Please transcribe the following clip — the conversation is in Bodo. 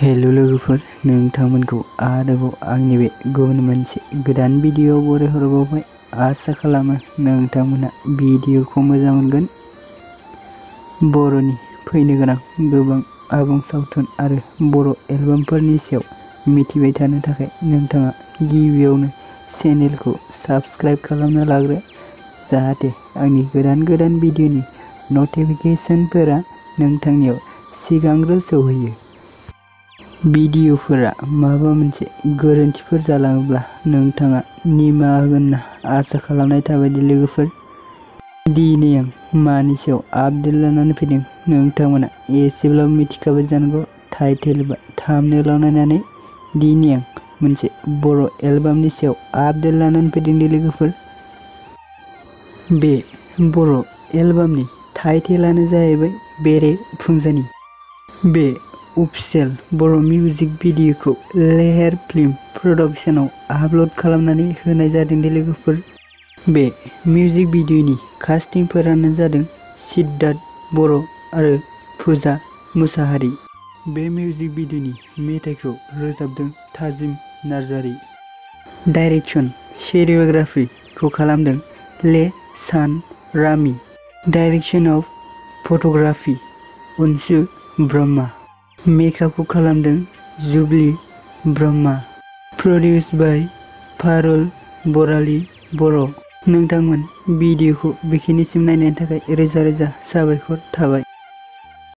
हेल' लोगोफोर, नोंथांमोनखौ आरोबाव आंनि बे गुबुन मोनसे गोदान भिडिअ'आव बरायहरबावबाय। आसा खालामो नोंथांमोना भिडिअ'खौ मोजां मोनगोन। बर'नि फैनो गोनां गोबां आबुं सावथुन आरो बर' एलबामफोरनि सायाव मिथिबाय थानो थाखाय नोंथाङा गिबियावनो चेनेलखौ साबस्क्राइब खालामना लाग्रो, जाहाथे आंनि गोदान भिडिअ'नि नटिफिकेशनफोरा नोंथांनियाव सिगांग्रो सौहैयो। भिडिअ'फोरा माबा मोनसे गोरोन्थिफोर जालाङोब्ला नोंथाङा निमाहा होगोन होनना आसा खालामनाय थाबायदि लोगोफोर। दिनै आं मानि सायाव आपडेट लानानै फैदों नोंथांमोना एसेब्लाबो मिथिखाबाय जानांगौ टाइटेल एबा थाम्बनेइलाव नायनानै। दिनै आं मोनसे बर' एलबामनि सायाव आपडेट लानानै फैदों लोगोफोर। बे बर' एलबामनि टाइटेलानो जाहैबाय बेरे fungjani। बे अफिसियेल बर' मिउजिक भिडिअ'खौ लेहेर फिल्म प्रडाक्शनाव आपल'ड खालामनानै होनाय जादों लोगोफोर। बे मिउजिक भिडिअ'नि कास्टिंफोरानो जादों सिद्धार्थ बर' आरो फुजा मुसाहारि। बे मिउजिक भिडिअ'नि मेथाइखौ रोजाबदों थाजिम नार्जारी। डाइरेक्शन सिनेमेट'ग्राफिखौ खालामदों ले सान रामी। Direction of photography Ansu Brahma. मेकआपखौ खालामदों जुबली ब्रह्मा। Produce by Parul Borali Boro'. नोंथांमोन भिडिअ'खौ बेखिनिसिम नायनायनि थाखाय रोजा रोजा साबायखर थाबाय।